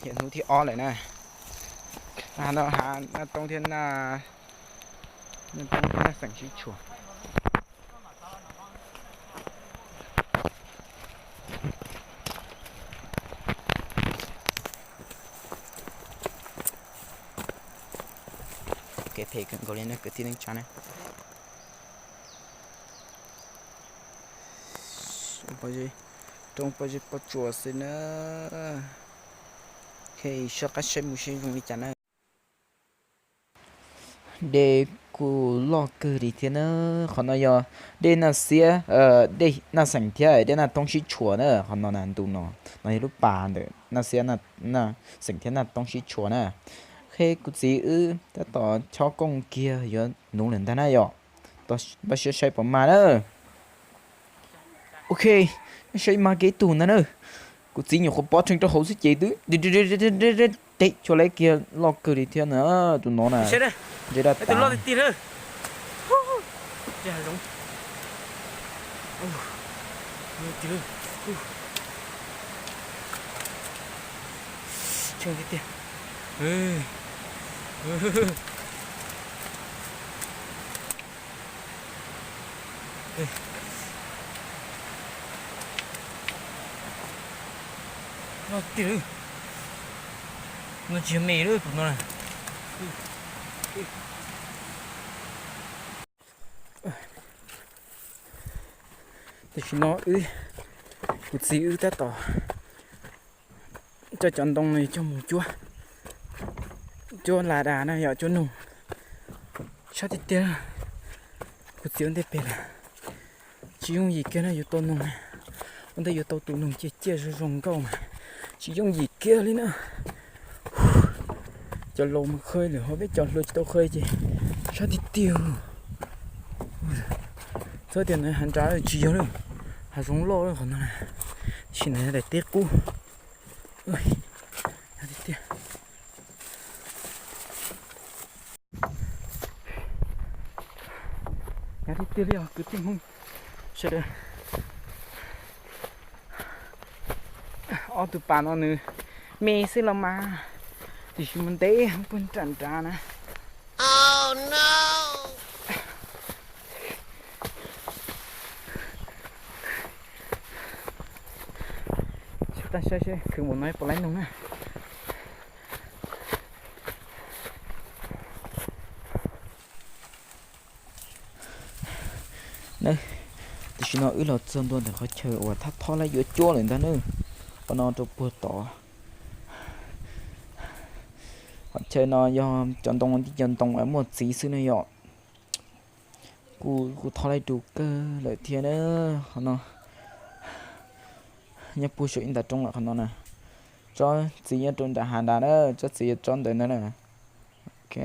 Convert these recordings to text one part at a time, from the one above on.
Hnub thib ob lawm na. Hav no hav Naj Toob thiab Naj Toob thiab Naj Xeem sib tshuam. Kev phem kawg nkaus li na kwv tij neej tsa na. Roob pob zeb pob tsuas xwb na. Soj qab saib mus seb zoo li cas na. Dej kuj loj kawg li thiab na. Qhov no yog dej Naj Xiab, dej Naj Xeem thiab dej Naj Toob sib tshuam na. Qhov no na, ntu no, no yog lub pas ntawm Naj Xiab, Naj Xeem thiab Naj Toob sib tshuam na. Qheb kuv txiv wb tab tom chob kooj kiag yuav nuv lawm ntag na yom. Npaj siab saib puas mag na. Ok, saib mag kiag ib tug ntag na. Kuv txiv nyuam qhuav pov rhees rau hauv xwb ces twb teb chua leb kiag loj kawg li thiab na. Tus no na, ntshe dab tas. No tsis yog me lawm tus no. Tam sim no wb, kuv txiv wb tab tom coj cov ntoo no coj mus cuab, cuab la das na yom, cuab noog. Sab tiag tiag, kuv txiv ua ntej pem lawm. Tsis yooj yim kiag na, yuav tau noog, ua ntej yuav tau tus noog ciaj ciaj zoo zoo nkauj mas tsis yooj yim kiag li na. Cov laus mas qhia lawm ho peb cov hluas tsis tau qhia ces sab tiag tiag. Txhob tias na hav nrad tsis yog lawm, hav zoov loj lawm qhov no na, tab sis na daim teb qub. Tiag tiag. Hnyav tiag tiag li os kwv tij Hmoob sawv daws. Ob tug pas no nws me xwb los mas, tiam sis mus ntev puag nram nrad na. Seb khwv mus no puas laib noog na. Tam sim no wb los txog ntua ntawm qhov chaw uas thab thob lawv yuav cuab lawm ntag na. Qhov no rau puag tod. Qhov chaw no yog cov ntoo, cov ntoo uas muaj txiv xwb na yom. Kuj, kuj thob lawv rau kawg lawm thiab na. Qhov no nyob puag saum ib nta roob lawm qhov no na. Tsob txiv nyob rau nram hav nrad na, tsob txiv yog tsob ntawd ntag na. Ok.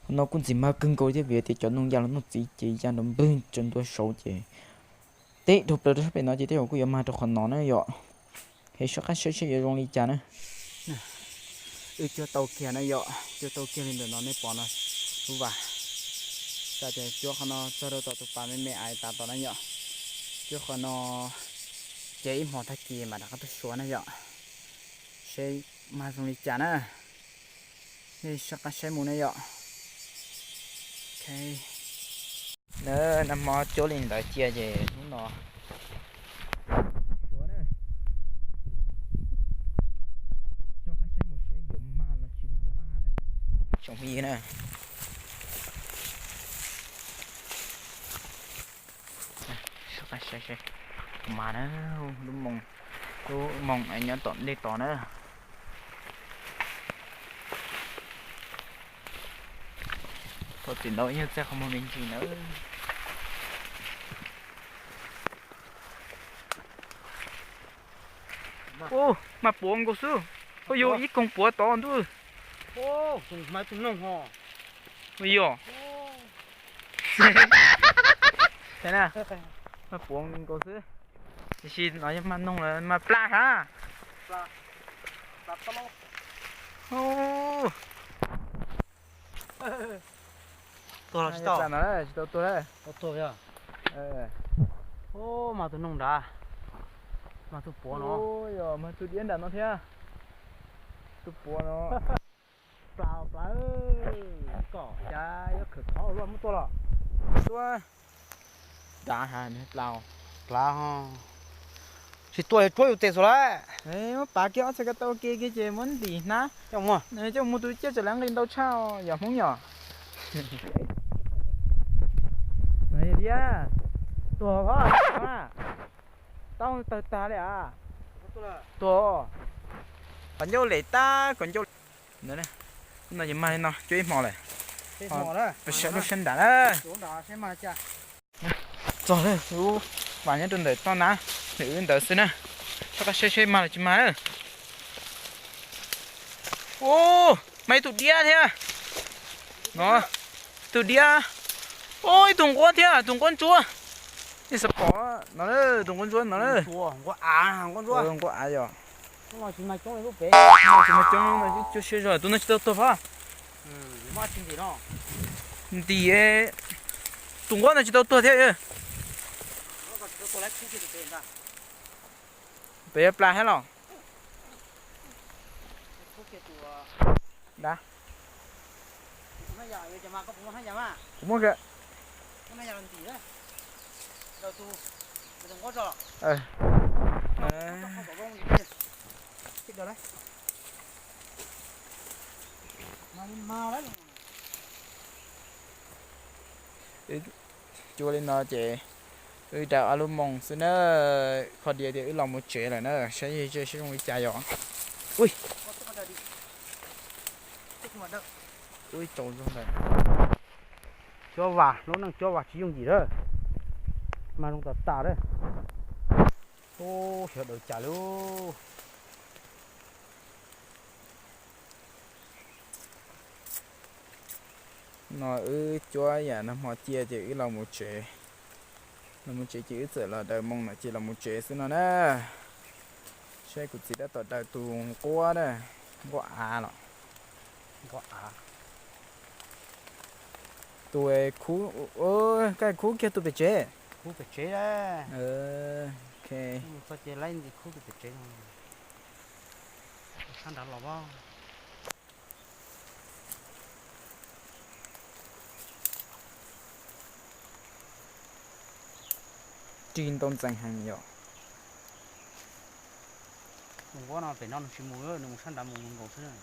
Qhov no kuj ntxim mag kawg nkaus thiab vim tias cov noog ya los noj txiv ces ya nrov npwg tsaws ntua saud ces teb dhau plaws rau sab pem no ces tej zaum kuj yuav mag rau qhov no na yom. Heev, soj qab saib seb yuav zoo li cas na. Wb cuab tau kiag na yom, cuab tau kiag li ntawm no nej pom no, lub vas. Xav tias cuab qhov no txog rau tom tus pas me me ais tas tom na yom. Cuab qhov no ces ib hmos tag kis mam rov qab tuaj suav na yom. Seb mag zoo li cas na. Nej soj qab saib mus na yom. Ok. Na, nag hmo cuab li ntawd cia ces hnub no suav na. Soj qab saib mus seb yuav mag los tsis mag na. Tsoom phooj ywg na. Soj qab saib seb mas na, lub moos, lub moos nyob tom ntej tod na. Thov txim ntau ib nyuag txaj qhov muag me ntsis nawb. Ub, mas puav nkaus xwb. Ua yus ib koog puav tod ntuj. Ua yog. Mas puav nkaus xwb. Tiam sis no yog mas noog lawm mas pla hab. Tuag los tsis tau? Tsis tau tuag. Mas tus noog nrad. Tus puav no, yog mas tus diab nram no thiab. Tus puav no. Plaws plaws, kom cas yuav khawm thov luaj muab tua los. Tua. Dav ha, plaws. Plaws. Tsis tua tsuab yus tes xwb lawm. Muab pav kiag ob txhais ko taw kiag kiag ces muab ntim hnab. Coj mus, coj mus tus ciaj tseem lav nqi ntau tshaj yog Hmoob yom. Diab, tuag, tau tawg tag li as. Tuag, qhov ncauj lem tag, qhov ncauj. No ces mag li no cuab ib hmo lawm. Sawv lub sab nram na. Txog lub vas nyob rau ntawm toj na, nws wb ntawd xwb na. Soj qab saib seb mag los tsis mag na. Ub, mag ib tug diab thiab. No, tus diab. Ub, ib tug nquab thiab, tus nquab ntsuab. Nej xav pom no, tus nquab ntsuab no. Nquab av yog. Tsis mag coob, cuab siab zog, tus no tsis tau tuag pab. Ntim, tus nquab no tsis tau tuag thiab. Pem yuav plas thiab los? Kuv muab kiag. Wb cuab li no ces wb daws ob lub moos xwb na, qhov diav tias wb los mus tsev lawm na, saib ze seb zoo li cas yom. Ui, ui, tau zoo lawm. Cuab vas, lub neej cuab vas tsis yooj yim lawm, mas zoo tas tas lawm. Ub, sawv daws cas li. No wb cuab yam nag hmo cia ces wb los mus tsev. Los mus tsev ces wb txawm los daws moos no ces los mus tsev xwb no na. Saib kuv txiv tab tom daws tus nquab na, nquab av los. Nquab av. Tus khub, koj khub kiag tus pem tsev. Khub pem tsev. Ok. Khub pem tsev no. Sab nrad los. Ris ntau ntxeev heev yom. Tus nquab no pem no nws tsis mus, nws mus sab nrad mus nkaus xwb.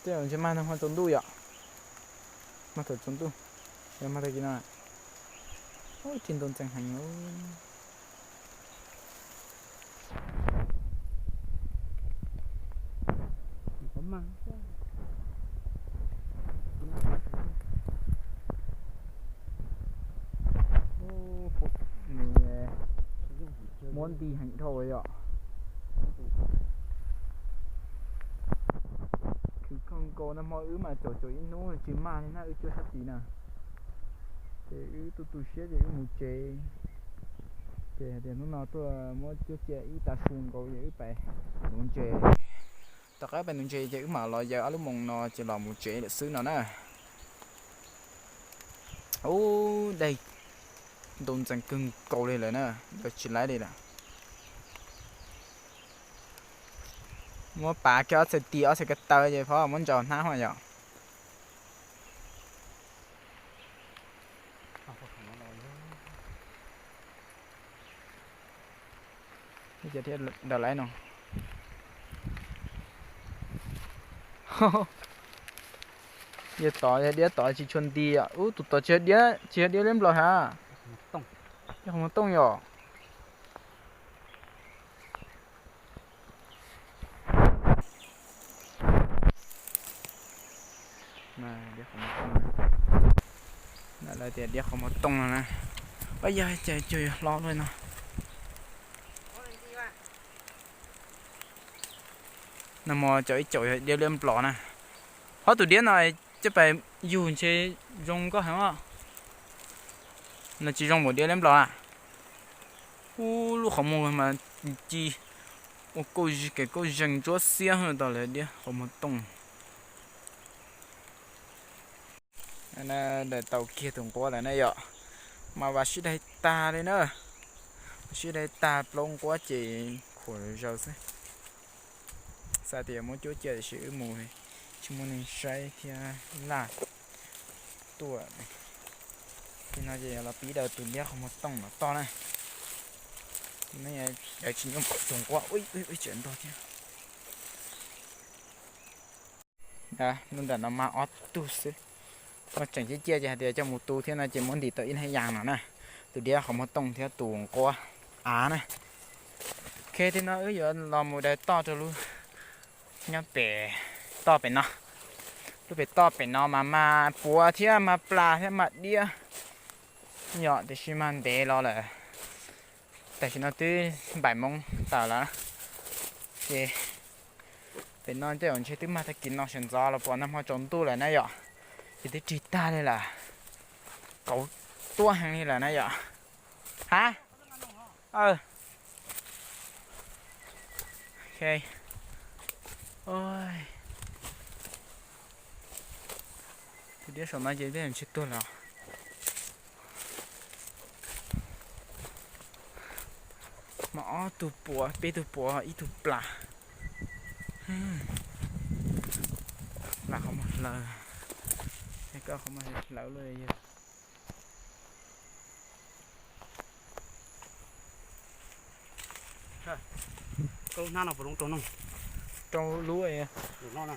Tej zaum ntshe mag thaum tsaus ntuj yom. Mag thaum tsaus ntuj, yog mag tag kis no. Ris ntau ntxeev heev. Nws muab nti heev dhau yom. Khwv kho nkaus, nag hmo wb mas caum caum ib hnub tsis mag li na, wb cuab sab tid na. Ces wb tu tu siab ces wb mus tsev. Ces hais tias hnub no tuaj muab cuab cia ib tag su nkaus ces wb pais nuv ntses. Tom qab pais nuv ntses ces wb mam los yaws ob lub moos no ces los mus tsev lawm xwb no na. Ub, dej ntau ntxeev kawg nkaus li lawm na, yaws tsis laib li lawm. Muab pav kiag ob txhais tis ob txhais ko taw ces phob muab ntsaus hnab mas yom. Thiab daws laiv no. Diab tod, yog diab tod tsis tshua nti. Ub, tus tod tsis yog diab, tsis yog diab liab nplaum hab. Diab qhov muag tooj yom. Lawv tias diab qhov muag tooj no na. Ua yog cas cuag yog hlob luaj no. Nag hmo caum ib caum yog diab liab nplos na. Ho tus diab no coj pais yug ntshe zoo nkauj heev os. No tsis zoo npaum diab liab nplos a. Ub, lub qhov muag mas ci ua kauj zig, kauj zeeg ntsuab xiab hwj tau lawv diab qhov muag tooj. Daws tau kiag tus nquab lawm na yom. Mas vas sib daig tag li na. Sib dai tag plaub nquab ces khuam zaws xwb. Xav tias yuav muab cuab cia tiam sis wb mus tsis muaj neeg saib thiab laj tuaj. Ces no ces los pib daws tus liab qhov muag tooj los toj na. Daws tsis nyob pom tus nquab, ib tsam ntog thiab. Lub nram no mas ob tug xwb. Muaj tseem ciaj ciaj ces hais tias coj mus tu thiab no ces muab ntim tau ib hnab yas no na. Tus liab qhov muag tooj thiab tus nquab av na. Ok, thiab no wb yuav los mus daws toj rau lub nyob pem toj pem no. Lub pem toj pem no mas mas puav thiab mas plas thiab mas diab. Yog tiam sis mas ntev los lawm. Tam sim no twb npaim moo tawm lawm. Ces pem no tej zaum ntshe twb mag tag kis no sawv ntxov los puas nag hmo tsaus ntuj lawm na yom. Ces twb rig tag li lawm. Kauv tuab heev li lawm na yom. Ha? Ok. Tus diab saum no ces tej zaum ntshe tuag lawm. Mas ob tug puav, peb tug puav, ib tug plas. Plas qhov muag hlawv. Koj qhov muag hlawv lawm yog. Koj lub hnab no puas zoo rau noj? Rau lub no na.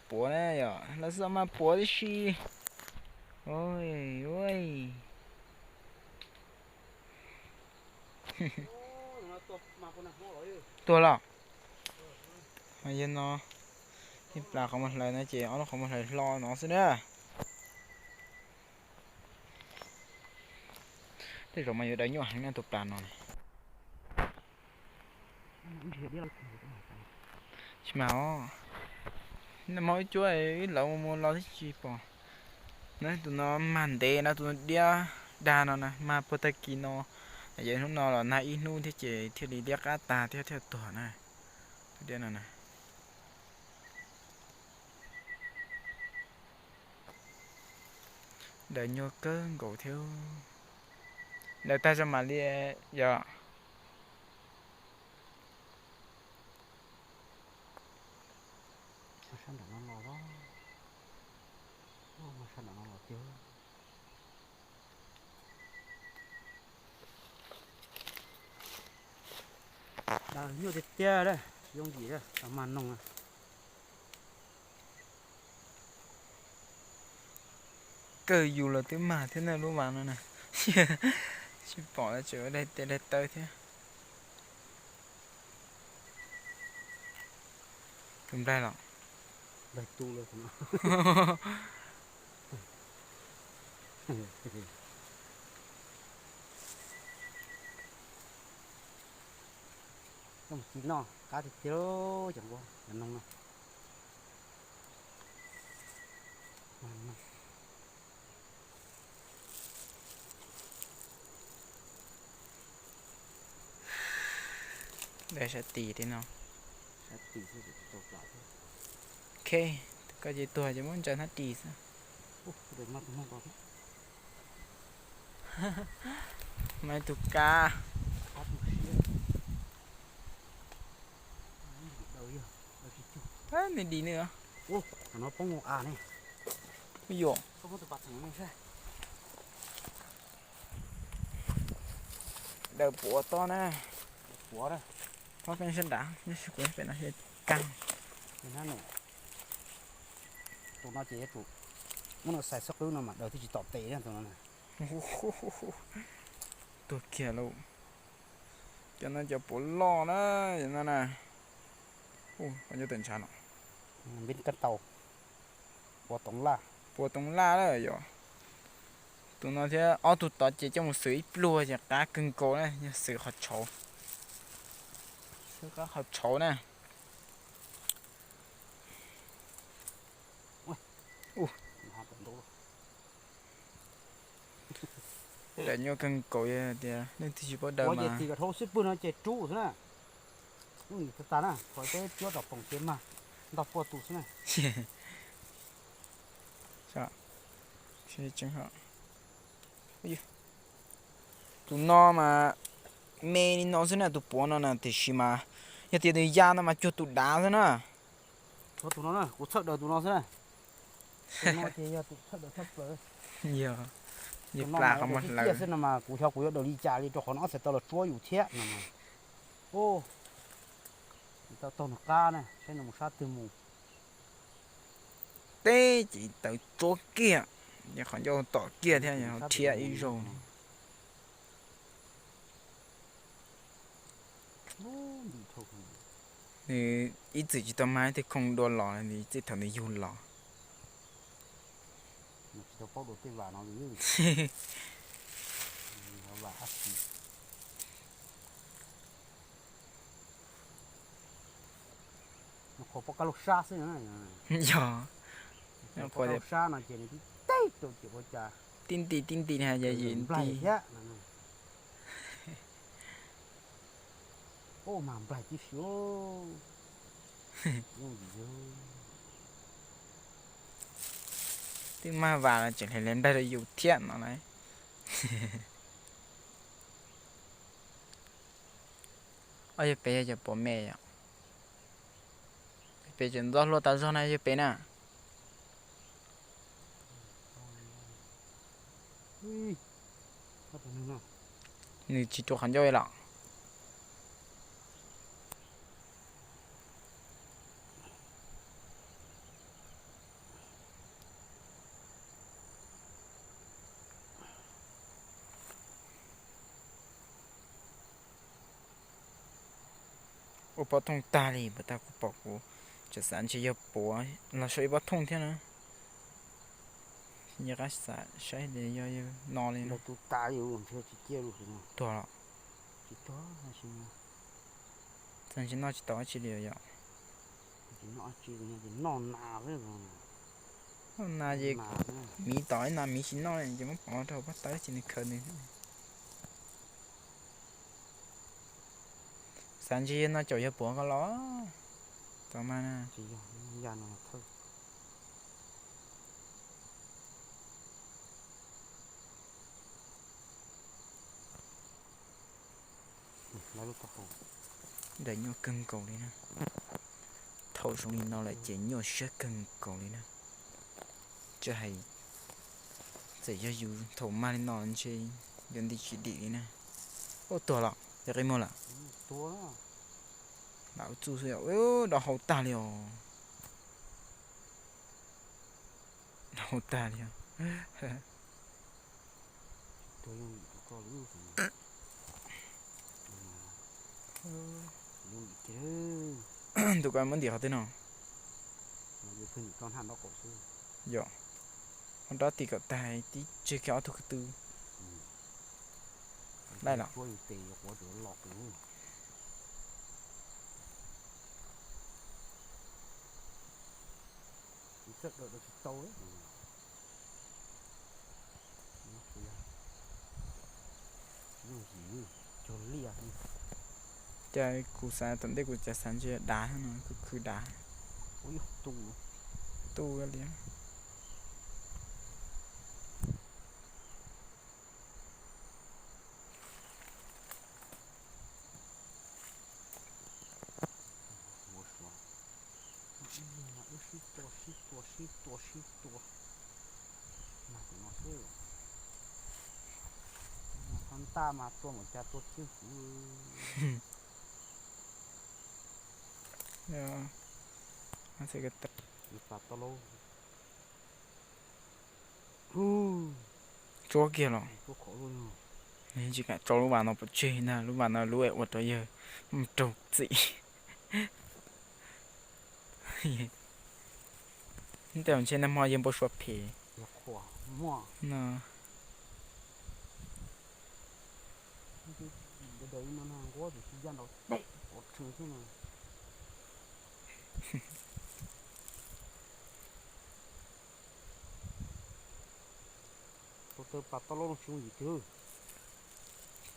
Puav na yom, lawv xav mas puav tib si. Ua, ua. Tuag los? Mas yog no, ib plas qhov muag hlawv no ces ob lub qhov muag hlawv hlo no xwb na. Tej zaum mas yuav daws nyuaj heev na tus plas no. Tsis mas os, nag hmo wb cuab wb lawv mus mus los twb tsis pom. Na tus no mag ntev na, tus diab dag no na, mag puag tag kis no, yog hnub no los nag ib hnub thiab ces thiaj li liab qab tag thiab thiaj tuag na. Tus diab no na. Daws nyuaj kawg nkaus thiab. Daws tag zoo mam li yog. Sab nram no los, sab nram no los tiag. Daws nyuaj tiag tiag, yooj yim, tau mag noog. Kawg yus los twb mag thiab na lub vas no na. Tsis pom tseem ua daig tes daig taw thiab. Tus nplaig los? Nplaig tu lawm. Koj mus ci noj qab tiag tiag, cov nquab cov noog no. Daws sab tim li no. Ok, koj ces tuag ces muab ntsaws hnab ris xwb. Mas tus kab. Nws dim nws. Yuam. Daws puav toj na. Ob peb sab nrad, kuv pem no kag. Tus no ces yuav tsum muab no xais xub qwb no mas daws thiaj tsis tom tes tus no. Tuag kiag lauj. Cov no cov puav loj na, cov no na. Nyob tawm ntshav no. Puav toov laj. Puav toov laj lawm yom. Tus no thiab ob tug tod ces coj mus xwm ib pluag ces qab kawg nkaus na, yog xwm qhov tshauv. Xwm qab qhov tshauv na. Daws nyuaj kawg nkaus, yog tias leej twg tsis paub daws mas. Tiv kom dhau xwb pwg no ces rub xwb na. Lub nim tag tag na, qhov peb cuab rau poom ces mag ntog puaj tus xwb na. Tseeb, Tus no mas me li no xwb na, tus puav no na, tiam sis mas yog tias nws ya no mas cuag tus dav xwb na. Tus no na, kuv txhawj daws tus no xwb na. Tus no ces yog tus txhawj daws tshaj plaws. Yog, yog plas qhov muag hlawv xwb no mas kuv xyov kuv yuav daws li cas li, rau qhov no ob txhais taw los tsuab yus thiab no. Tau taug nws qab na, saib nws mus sab twg mus. Teb ces tawv tsuab kiag, ces qhov ncauj tom kiag thiab, rhiab ib zaug. Nws ib txwm tsis tau mag ib tug khoom dua los li txij thaum nws yug los. Qhuas poj kab laug sab xwb. Yog, qhuas sab no ces nws tib teg rau ces ua cas tib nti tib nti na, yog yim nti thiab. Ua mas nplaig tib si. Twb mag vas los tseem hle nplaig rau yus thiab no lauj. Ob yawg pem yog cov puav me yom. Pem tseem ntxo hlua tas zog na yawg pem na. Nws tsis rua qhov ncauj los. Ua pob thooj tag li, puas tag kuv pom kuv tseem xav ntshe yog puav los sau ib pob thooj thiab na. Nyob qab xav saib yog no li. Tuag los. Txawm ntshe noj tsis tau dab tsi li yom. Noj nas ces miv tom ib nas miv tsis noj ces muab pov rau pab tawb ces nws khaws nws. Xav ntshe yog no caum yog puav ko los. Tau mas na. Nplaig nyuaj kawg nkaus li na. Thaum zoo li no lawm ces nyuaj siab kawg nkaus li na. Tsis hais txawm yog yus thaum mag li no ntshe yuav nti tsis dim li na. Ua tuag los yog qi muag lawm. Lam ua txuj xwb, do hau tag li os. Do hau tag li os. Ntu ko muab ntim qhov twg no? Yom, ua rab tim kom tag tib tseg kiag ob tug ko tw. Laij los. Cas kuv xav tom ntej kuv cas xav ntshe dav no, kuv khwv dav. Tu li. Wb sib tua sib tua sib tua sib tua. Mag tus no xwb. Qhov ntaj mas tua npaum cas tua txwj kuv. Tsuab kiag los. Nws tsis kam tso lub vas no pov tseg na, lub vas no lub ua rau yawg mus raug txim. Tej zaum ntshe nag hmo yawg npau suav phem no.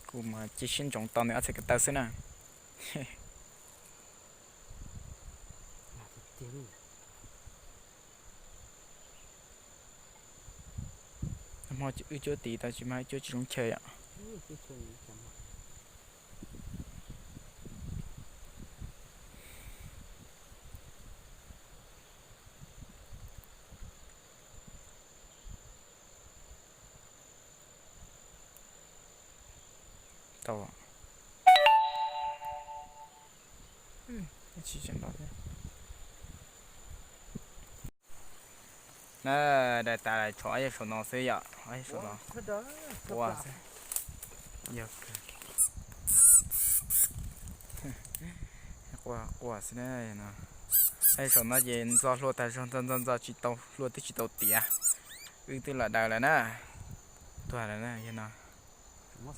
Kuv mas cia siab ntsoov tau nws ob txhais ko taw xwb na. Nag hmo wb cuab tid tau tsis mag, wb cuab tsis zoo chaw yom. Tau. Tsis tseem los thiab. Na, daim tas lawm, tshuav ob yog saum no xwb yom, ob yog saum no. Ua xwb. Yog kawg. Quaj quaj xwb na no. Ob yog saum no ces ntxo hlua tag zog, ntxo ntxo ntxo tsis tau hlua, twb tsis tau tiav. Wb twb los daws lawm na. Tuag lawm na yog no. Yog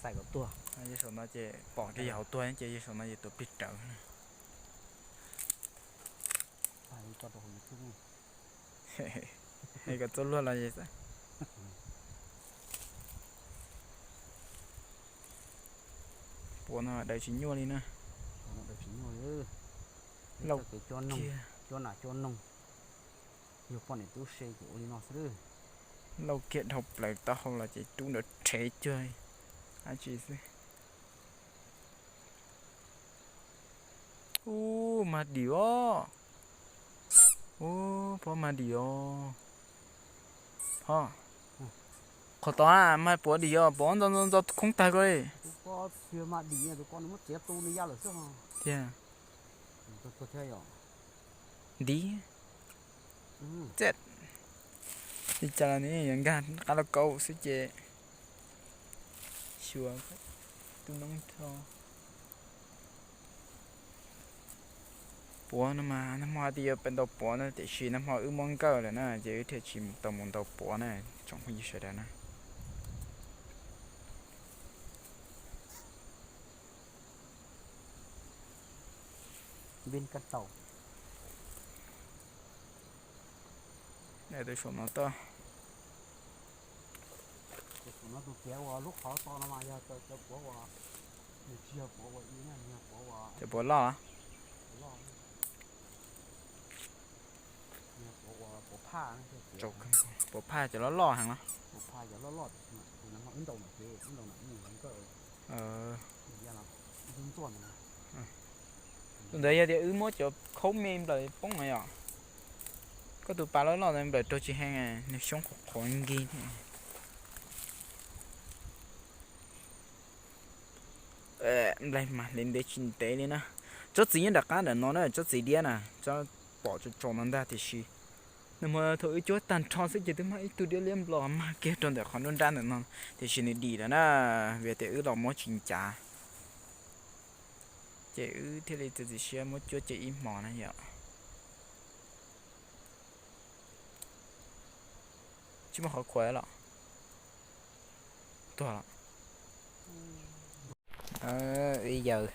saum no ces pom kiag yog hauv tuag ces yog saum no ces tuav plig rawv. Hais kom txuj luag los xwb. Puav no daws tsis nyuaj li na. Lauj kiag. Cuab nas cuab noog. Yog poj niam tub se ces ua li no xwb. Lauj kiag dhau plaws taub hau los ces rub nram rhev cuag dab tsi xwb. Ub, mag dim os. Ub, phob mag dim os. Phob. Qhov tod mas puav dim os, puav ntxo ntxo ntxo khoob tag ko li. Tiag. Ntiv. Txet. Li cas los nws yuav nkag qab lauj kaub xwb ces xyuas tus noob rho. Puav no mas nag hmo twb yuav pem ntaus puav na, tiam sis nag hmo wb muab nkawj lawm na ces wb thiaj tsis tau mus ntaus puav na, tsoom phooj ywg sawv daws na. Tus saum no tuaj. Cov puav loj. Puav phaj cov loj loj heev los. Tus ntawd yog tias wb muab cov khaub me nplawm poob no yom. Koj tus pas loj loj ntawd nplawm raug tsis heev, nws xyoob qhuav qhuav nkig thiab. Nplaig mas hliv ntev tsis ntev li na. Tsob txiv nyob nram qab ntawm no na, tsob txiv diab na, tsob pom tsaus tsaus no ntag tiam sis nag hmo thaum wb cuab tag nrho xwb ces twb mag ib tug diab liab nplos mag kiag rau ntawm qhov nruab nrab ntawm no, tiam sis nws dim lawm na, vim tias wb los muab tsis ncav. Ces wb thiaj li txiav txim siab muab cuab cia ib hmos na yom. Tsis muaj qhov khuam los. Tuag los. Wb yaws,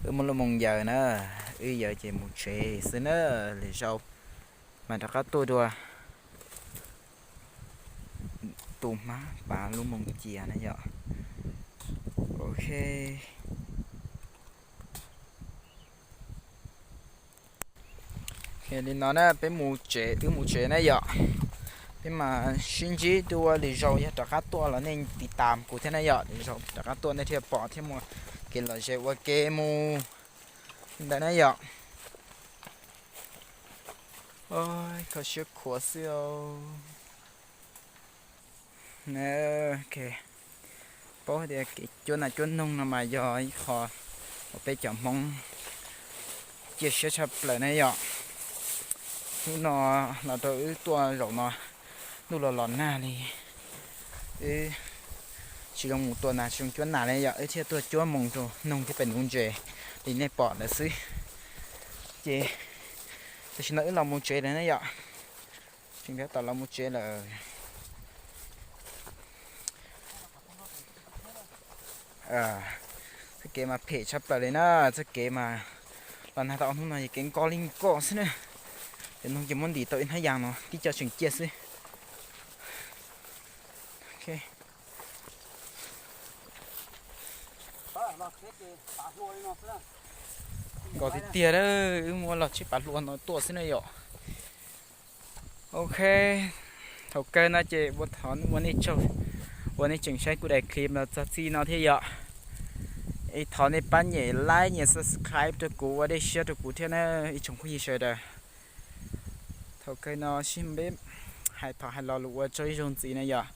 wb muab lub moo yaws na, wb yaws ces mus tsev xwb na, lwm zaus mas rov qab tuaj dua. Tu hmab pav lub moo cia na yom. Ok. Li no na peb mus tsev, wb mus tsev na yom. Peb mas sib ntsib dua, lwm zaus yog rov qab tuaj los nej tiv tam kuv thiab na yom, lwm zaus rov qab tuaj nej thiaj pom thiab muaj kev lom zem ua ke mus li ntawd na yom. Kho siab khuav xwb. Paub tias kev cuab nas cuab noog no mas yog ib qho uas peb cov Hmoob cia siab tshaj plaws na yom. Hnub no los rau wb tuaj zaum no, ntuj los los nag li, wb tsis zoo mus tua nas tsis zoo cuab nas li yom, wb thiaj tuaj cuab moo rau noog thiab pem nuv ntses li nej pom ntawd xwb. Ces tam sim no wb los mus tsev lawm na yom. Tseem tab tom los mus tsev lawm. Txoj kev mas phem tshaj plaws li na, txoj kev mas los nag tau ob hnub no ces kev nkos li nkos xwb na. Cov noog ces muab ntim tau ib hnab yas no tib co tseem ciaj xwb. Nkos tiag tiag a, wb muab los tsheb pav hlua no tuaj xwb na yom. Ok, thaum kawg no ces ua thov ua nej tsaug uas nej tseem saib kuv daim clip los txog txij no thiab yom. Es thov nej pab nyem like nyem subscribe rau kuv ua dej siab rau kuv thiab na ib tsoom phooj ywg sawv daws. Thaum kawg no sib npeb hais thov hais lo lus ua tsaug ib zaug ntxiv na yom.